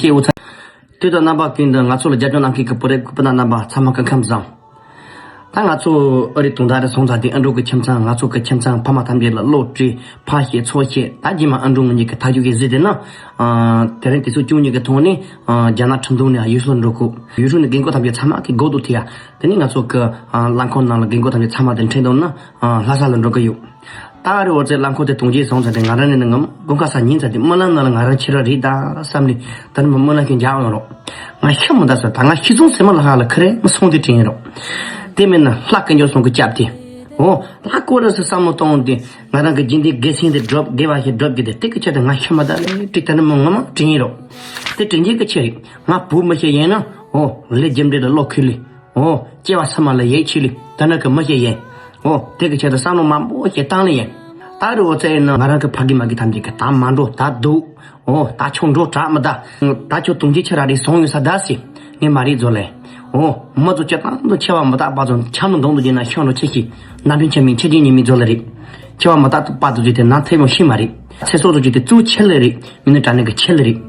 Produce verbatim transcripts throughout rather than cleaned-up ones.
སྐྱེས་འོ་ཚ། དུས་དང་རྣམ་པ་ཀུན་ཏུ་ང་ཚོ་ལ་རྒྱབ་སྐྱོར་གནང་མཁན་གྱི་བོད་རིགས་སྤུན་ཟླ་རྣམ་པ་ཚང་མ་སྐུ་ཁམས་བཟང་། ད་ང་ཚོ་ཨ་རི་དུང་ཟླ་རེ་སོང་ཙང་དེ་ཨ་འབྲུག་གི་ཁྱིམ་ཚང་ང་ཚོ་གི་ཁྱིམ་ཚང་ཕ་མ་ཐམས་ཅད་ལ་བློ་གྲོས་ཕ་ཤེས་ཚོ་ཤེས། ད་རྗེས་མ་ཨ་འབྲུག་ངོས་ཀྱི་ཐག་གཅོད་ཀྱི་གཟིགས་དེ་ན། དེ་རིང་དུས་ཚོད་བཅུ་གཉིས་ཀྱི་ཐོག་ནས་རྒྱ་ནག་ཁྲིན་ཏུའུ་ནས་ཡུལ་ཤུལ་འགྲོ་དགོས། ཡུལ་ཤུལ་ནས་རྒན་རྒོན་ཐམས་ཅད་ཚང་མ་གི་སྒོ་དུ་ཐེ་ཡ། དེ་ནས་ང་ཚོ་གི་རླངས་འཁོར་ནང་ལ་རྒན་རྒོན་ཐམས་ཅད་ཚང་མ་དེ་འཁྲིད་འདུག་ན་ལྷ་ས་ལ་འགྲོ་གི་ཡོད། ད་རེ་བ་ཚེ་རླངས་འཁོར་དེ་གཏོང་རྗེས་སོང་ཙང་དེ་ང་རང་ནས་ནི་ངམ་དགུན་ཁ་ས་ཉིན་ཙམ་དེ་སྨོན་ལམ་ནང་ལ་ང་རང་ཁྱེད་རང་རེད་ད་བསམ་ནས། ད་ནི་མ་སྨོན་ལམ་ཞིག་འཇགས་ཡོང་རོགས། ང་ཤི་མི་ད་ཟེར། ད་ང་ཤི་སོང་ཟེར་མ་ལ་ཧ་ལ་ཁ་རེ་མ་སོང་དེ་དྲན་རོགས། དེ་མིན་ན་ལྷ་སྐལ་འབྱོར་སོང་གི་སྐྱབས་དེ། འོ་ལྷ་སྐོར་ར་སུ་བསམ་བློ་གཏོང་དེ། ང་རང་གི་སྦྱིན་བདེ་དགེ་སེང་དེ་སྒྲུབ་དགེ་བ་ཞིག་སྒྲུབ་གི་དེ་དེ་གི་ཆེད་དུ་ང་ཤི་མི་ད་ལེ་དྲིས། ད་ནི་མ་ངོ་མ་དྲན་རོགས། དེ་དྲན་རྗེས་གི་ཆེད་རེད། ང་བུ་མི་ཤེས་ཡིན་ན། འོ་ལས་རྒྱུ་འབྲས་ལ་བློ་ཁུལ་ལེ། འོ་སྐྱེ་བ་ཚང་མ་ལ་ཡིད་ཆེས་ལེ། ད་ནི་གི་མི་ཤེས་ཡིན། འོ་དེ་གི་ཆེད་དུ་བསམ་བློ་མང་པོ་ཞིག་བཏང་ལེ་ཡིན། ད་རེ་བ་ཚེ་ཡིན་ན་ང་རང་གི་ཕ་གི་མ་གི་ཐམས་ཅད་གི་ད་མ་འགྲོ་ད་སྡུག་འོ་ད་ཁྱོད་འགྲོ་དྲག་མི་ད། ད་ཁྱོད་དུང་ཅི་ཆེ་ར་རེ་སོང་ཡོད་ས་ད་སི། ངས་མ་རེད་ཟོ་ལེ། འོ་མི་ཚོ་སྤྱི་བཏང་དུ་ཆེ་བ་མི་ད་པ་ཚོ་ཆ་མི་འདོང་དུ་རྒྱུ་ན་ཤོང་རོ་ཆེ་ཤི། ན་འདྲིན་ཆེ་མིན་ཆེ་རྒྱུ་ཉི་མི་ཚོ་ལ་རེད། ཆེ་བ་མི་ད་དུ་པ་དུ་རྒྱུ་དེ་ན་ཐེ་མོ་ཤི་མ་རེད། ཚེ་སྲོག་དུ་རྒྱུ་དེ་གཙོ་ཆེ་ལེ་རེད། མི་ནི་དྲ་ནི་གི་ཆེ་ལེ་རེད།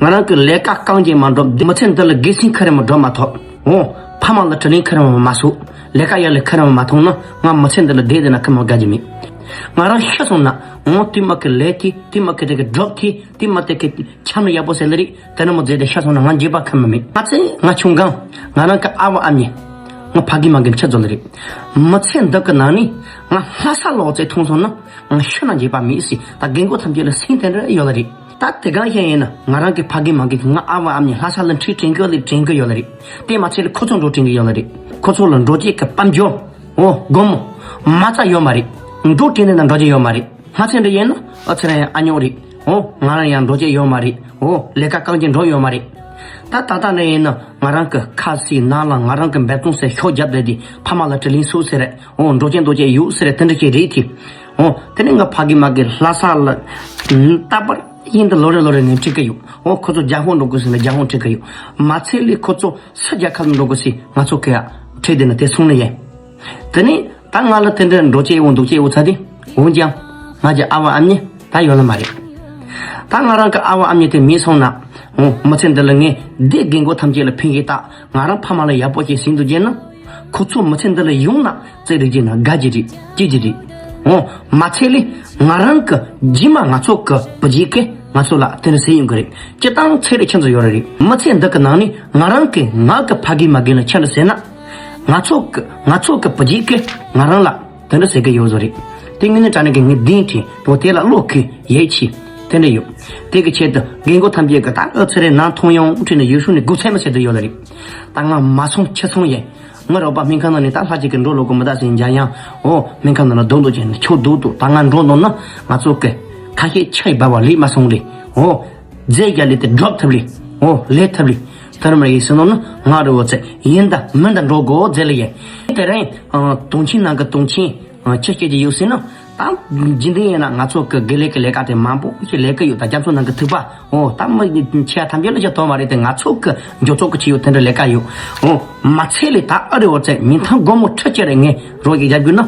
ང་རང་གི་ལས་ཀ་རྐང་རྗེས་མ་འགྲོ་མི་ཚེ་འདི་ལ་དགེ་སེང་ཁ་རེ་མ་འགྲོ་མ་ཐོག་འོ་ཕ་མ་ལ་དྲིན་ལན་ཁ་རེ་མ་མ་སོ། ལས་ཀ་ཡག་ལས་ཁ་རེ་མ་མ་ཐོང་ན་ང་མི་ཚེ་འདི་ལ་བསྡད་དེ་ན་ཁ་མ་དགའ་རྒྱུ་མེད། ང་རང་ཤི་སོང་ན་འོ་དུས་མ་གི་ལས་དེ་དུས་མ་གི་དེ་གི་སྒྲུབ་དེ་དུས་མ་དེ་གི་ཆམ་ལ་ཡག་པོ་ཟེར་ལེ་རེད། དེ་ནི་མོ་རྫས་དེ་ཤ་སོང་ན་ང་འགྱོད་པ་ཁ་མི་མེད། ང་ཚེ་ང་ཆུང་གང་ང་རང་གི་ཨ་བ་ཨ་མྱེས་ང་ཕ་གི་མ་གི་ཆ་ཚོ་ལ་རེད། མི་ཚེ་འདི་གི་ནང་ནས་ང་ལྷ་ས་ལོག་ཚེ་མཐོང་སོང་ན་ང་ཤི་ན་འགྱོད་པ་མེད་སི། ད་རྒན་རྒོན་ཐམས་ཅད་ལ་སེམས་དེ་འདྲ་ཡོད་ལ་རེད། ད་དེ་གང་ཤེས་ཡིན་ན་ང་རང་གི་ཕ་གི་མ་གི་ང་ཨ་བ་ཨ་མྱེས་ལྷ་ས་ལ་འཁྲིད་དྲན་གི་ལ་དྲན་གི་ཡོད་ལ་རེད། དེ་མ་ཚད་ལ་ཁོ་ཚོ་འགྲོ་དྲན་གི་ཡོད་ལ་རེད། ཁོ་ཚོ་ལ་འགྲོ་བྱེད་ཀྱི་དཔལ་འབྱོར་འོ་སྒོར་མོ་མ་རྩ་ཡོད་མ་རེད། འགྲོ་དྲན་ནས་ན་འགྲོ་རྒྱུ་ཡོད་མ་རེད། ང་ཚེ་འདི་ཡིན་ན་ཨ་ཚེ་ར་ཡང་ཨ་ཉོག་རེད། འོ་ང་རང་ཡང་འགྲོ་བྱེད་ཡོད་མ་རེད། འོ་ལས་ཀ་རྐང་རྗེས་འགྲོ་ཡོད་མ་རེད། ད་ད་ལྟ་ནས་ཡིན་ན་ང་རང་གི་ཁ་སི་ནང་ལ་ང་རང་གི་འབད་བརྩོན་ཟེར་ཤོག་རྒྱབ་བསྡད་དེ་ཕ་མ་ལ་དྲིན་ལན་གསོ་ཟེར་རེད། འོ་འགྲོ་བྱེད་འགྲོ་བྱེད་ཡོད་ཟེར་རེད། དེ་འདྲ་ཞིག་རེད་དེ། འོ་དེ་ནས་ང་ཕ་གི་མ་གི་ལྷ་ས་ལ་ད་པར་ཡིན་ད་ལོ་རེ་ལོ་རེ་ནས་འཁྲིད་གི་ཡོད། འོ་ཁོ་ཚོ་རྒྱ་ཧོང་འགྲོ་དགོས་ཟེར་ན་རྒྱ་ཧོང་འཁྲིད་གི་ཡོད། མ་ཚད་ལས་ཁོ་ཚོ་སུ་རྒྱལ་ཁབ་འགྲོ་དགོས་ཟེར་ང་ཚོ་གི་འཁྲིད་དེ་ན་དེ་སོང་ནས་ཡིན། དེ་ནས་ད་ང་ལ་དེ་འདྲ་འགྲོ་ཅེས་འོང་འདུག་ཅེས་འོ་ཚ་དེ་འོན་ཀྱང་ང་གི་ཨ་བ་ཨ་མྱེས་ད་ཡོད་ལ་མ་རེད། ད་ང་རང་གི་ཨ་བ་ཨ་མྱེས་དེ་མེད་སོང་ན་འོ་མི་ཚེ་འདི་ལ་ངས་འདི་རྒན་རྒོན་ཐམས་ཅད་ལ་ཕན་གི་ད་ང་རང་ཕ་མ་ལ་ཡག་པོ་ཞིག་ཟིན་འདུག་རྒྱུ་ན་ཁོ་ཚོ་མི་ཚེ་འདི་ལ་ཡོང་ན་རྩེ་རིག་རྒྱུ་ན་དགའ་རྒྱུ་རེད་སྐྱིད་རྒྱུ་རེད། འོ་མ་ཚད་ལས་ང་རང་གི་རྗེས་མ་ང་ཚོ་གི་བུ་རྒྱུད་ཀྱི་ང་ཚོ་ལ་དེ་འདྲ་ཟེར་ཡོང་གི་རེད། སྤྱི་བཏང་ཚད་རེ་ཁྱེད་ཚོ་ཡོད་རེད། མི་ཚེ་འདི་གི་ནང་ནས་ང་རང་གི་ང་གི་ཕ་གི་མ་གི་ལ་ཁྱེད་འདྲ་ཟེར་ན། ང་ཚོ་གི་ང་ཚོ་གི་བུ་རྒྱུད་ཀྱི་ང་རང་ལ་དེ་འདྲ་ཟེར་གི་ཡོད་བཟོ་རེད། དེ་ངས་ནི་དྲ་ནས་གི་ངས་གདེང་དྲན་པོ་དེ་ལ་བློ་ཁུལ་ཡིད་ཆེས་དེ་འདྲ་ཡོད། དེ་གི་ཆེད་དུ་རྒན་རྒོན་ཐམས་ཅད་གི་ད་ཨ་ཚེ་རེ་ནང་མཐོང་ཡོང་དྲན་ནས་ཡུལ་ཤུལ་ནས་སྒུག་ཚད་མ་ཟེར་དུ་ཡོད་ལ་རེད། ད་ང་མ་སོང་ཁྱི་སོང་ཡིན། ང་རོགས་པ་སྨན་ཁང་ནང་ནས་ད་ལྷ་གཅིག་གི་འགྲོ་ལོ་གོ་མི་ད་ཟིན་འཇའ་ཡང་འོ་སྨན་ཁང་ནང་ལ་སྡོད་འདུག་ཅན་ཁྱོད་སྡོད་འདུག་ད་ང་འགྲོ་འདུག་ན་ང་ཚོ་གི་ཁ་ཤས་ཆ་ཡི་བ་བ་ལས་མ་སོང་རེད། འོ་རྫས་རྒྱ་ལས་དེ་སྒྲོག་ཐབས་ལས་འོ་ལས་ཐབས་ལས། ཐར་མ་ཡིན་ཟེར་ནོ་ན་ང་རེ་བོ་ཚེ་ཡིན་ད་མིན་ད་འགྲོ་དགོ་རྫས་ལ་ཡིན། དེ་རིང་དུང་ཆེན་ནང་གི་དུང་ཆེན་ཆེ་སྐྱེ་གི་ཡོད་ཟེར་ན་ད་འཇིན་དེ་ཡིན་ན་ང་ཚོ་གི་དགེ་ལས་ཀྱི་ལས་ཀ་དེ་མང་པོ་ཞིག་ལས་ཀྱི་ཡོད། ད་རྒྱ་མཚོ་ནང་གི་ཐིགས་པ་འོ་ད་མི་ཆེ་ཐམས་ཅད་ལ་ཅི་ཐོག་མ་རེད། དེ་ང་ཚོ་གི་འཇོ་ཚོགས་ཀྱི་ཆེ་ཡོད་དེ་འདྲ་ལས་ཀ་ཡོད། འོ་མ་ཚད་ལས་ད་ཨ་རེ་བོ་ཚེ་ཉིན་ཐང་སྒོར་མོ་ཁྲི་ཁྱེར་རེ་ངས་རོགས་ཀྱི་རྒྱབ་རྒྱུ་ན།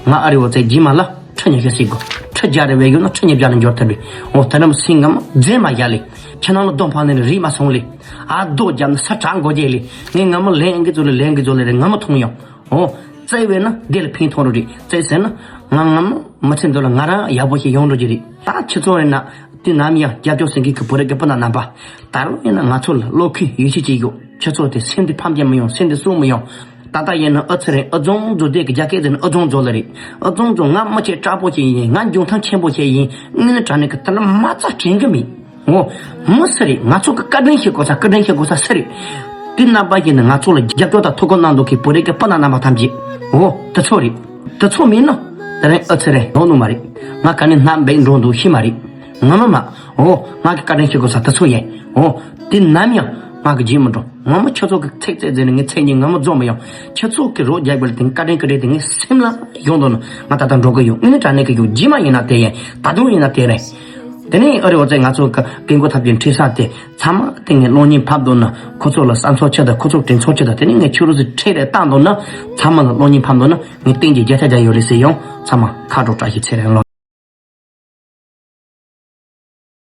ང་ཨ་རི་བོ་ཚེ་རྗེས་མ་ལ་ཁྲི་ཉི་ཤུ་ཞིག་དགོས། ཁྲི་བརྒྱ་རེ་བས་ཡོད་ན་ཁྲི་ཉིས་བརྒྱ་ལ་འབྱོར་ཐུབ་རེད། འོ་ད་ནམ་སེང་ངམ་རྫས་མ་བཞག་ལེ། ཁྱེད་རང་ལ་གདོང་ཕངས་ནས་རིག་མ་སོང་ལེ། ཨ་རྡོ་བརྒྱབ་ན་ས་དྲག་མགོ་རྒྱས་ལེ། ངས་ངམ་ལན་ཨང་ཀི་ཚོ་ལེ་ལན་ཨང་ཀི་ཚོ་ལེ་རེ་ངམ་མཐོང་ཡོང་། འོ་བཙལ་བས་ན་འདི་ལ་ཕན་ཐོགས་རོ་རེད། བཙལ་ཟེར་ན་ང་ངམ་མི་ཚེ་འདི་ལ་ང་རང་ཡག་པོ་ཞིག་ཡོང་འགྲོ་གི་རེད། ད་ཁྱེད་ཚོ་རེ་ན་དུས་ནམ་ཡང་རྒྱབ་སྐྱོར་ཟིན་མཁན་གྱི་བོད་རིགས་ཀྱི་སྤུན་ཟླ་རྣམ་པ། ད་རུང་ཡིན་ན་ང་ཚོ་ལ་བློ་ཁུལ་ཡིད་ཆེས་ཅིག་ཡོད། ཁྱེད་ཚོ་དེ་སེམས་དེ་ཕམ་རྒྱག་མི་ཡོང་། སེམས་དེ་སྲུང་མི་ཡོང་། ད་ལྟ་ཡིན་ན་ཨ་ཚེ་རིང་ཨ་ཙོང་ཛོ་དེ་གི་རྒྱ་སྐད་ཟེར་ན་ཨ་ཙོང་ཛོ་ལ་རེད། ཨ་ཙོང་ཛོ་ང་མི་ཆེ་དྲག་པོ་ཞིག་ཡིན། ང་འཇོན་ཐང་ཆེན་པོ་ཞིག་ཡིན། དངོས་གནས་དྲང་གནས་ཀྱི་ད་ལ་མ་རྩ་དྲན་གི་མེད། འོ། མི་སུ་རེད། ང་ཚོ་གི་བཀའ་དྲིན་ཤེས་དགོས་ས་བཀའ་དྲིན་ཤེས་དགོས་ས་སུ་རེད། དེ་རྣམ་པ་ཡིན་ན་ང་ཚོ་ལ་རྒྱབ་སྐྱོར་དང་ཐུགས་ཁུར་གནང་འདུག་གི་བོད་རིགས་ཀྱི་སྤུན་ཟླ་རྣམ་པ་ཐམས་ཅད། འོ། དེ་ཚོ་རེད། དེ་ཚོ་མིན་ན། དེ་རིང་ཨ་ཚེ་རིང་འགྲོ་ནུ་མ་རེད། ང་ག་ནས་སྣ་འབེབས་འགྲོ་འདུག་ཤི་མ་རེད། ངོ་མ་མ། འོ། ང་གི་བཀའ་དྲིན་ཤེས་དགོས་ས་དེ་ཚོ་ཡིན། འོ། དེ་ནམ་ཡང་ང་གི་རྗེས་མི་འགྲོ། ངོ་མ་ཁྱེད་ཚོ་གི་ཚིག་ཚིག་ཟེར་ནས་ངའི་མཚན་སྙན་ངོ་མ་རྫོགས་མི་ཡོང་། ཁྱེད་ཚོ་གི་རོགས་རྒྱག་པ་ལ་དེ་བཀའ་དྲིན་གི་རེད། དེ་ངའི་སེམས་ལ་ཡོང་དོ་ན་ང་ད་ལྟ་འགྲོ་གི་ཡོད། དངོས་གནས་དྲང་གནས་གི་ཡོད། རྗེས་མ་ཡིན་ན་དེ་ཡིན། ད་དུང་ཡིན་ན་དེ་རེད། དེ་ནས་ཨ་རི་བོ་ཚེ་ང་ཚོ་གི་རྒན་རྒོན་ཐབས་ཀྱི་འཕྲིན་བཟང་དེ་ཚང་མ་དེ་ངས་གློག་བརྙན་ཕབ་འདུག་ན་ཁོ་ཚོ་ལ་བསམ་ཚོར་ཆེ་དང་ཁོ་ཚོ་དྲན་ཚོར་ཆེ་དང་དེ་ནས་ངས་ཁྱོད་རོ་ཚོ་ཁྲིད་རེ་བཏང་འདུག་ན་ཚང་མ་ལ་གློག་བརྙན་ཕབ་འདུག་ན་ངས་སྟེང་གི་བརྒྱ་ཆ་བརྒྱ་ཡོད་རེད་ཟེར་ཡོང་། ཚང་མ་ཁ་དྲོ་བཀྲ་ཤིས་ཚེ་རིང་ལོ།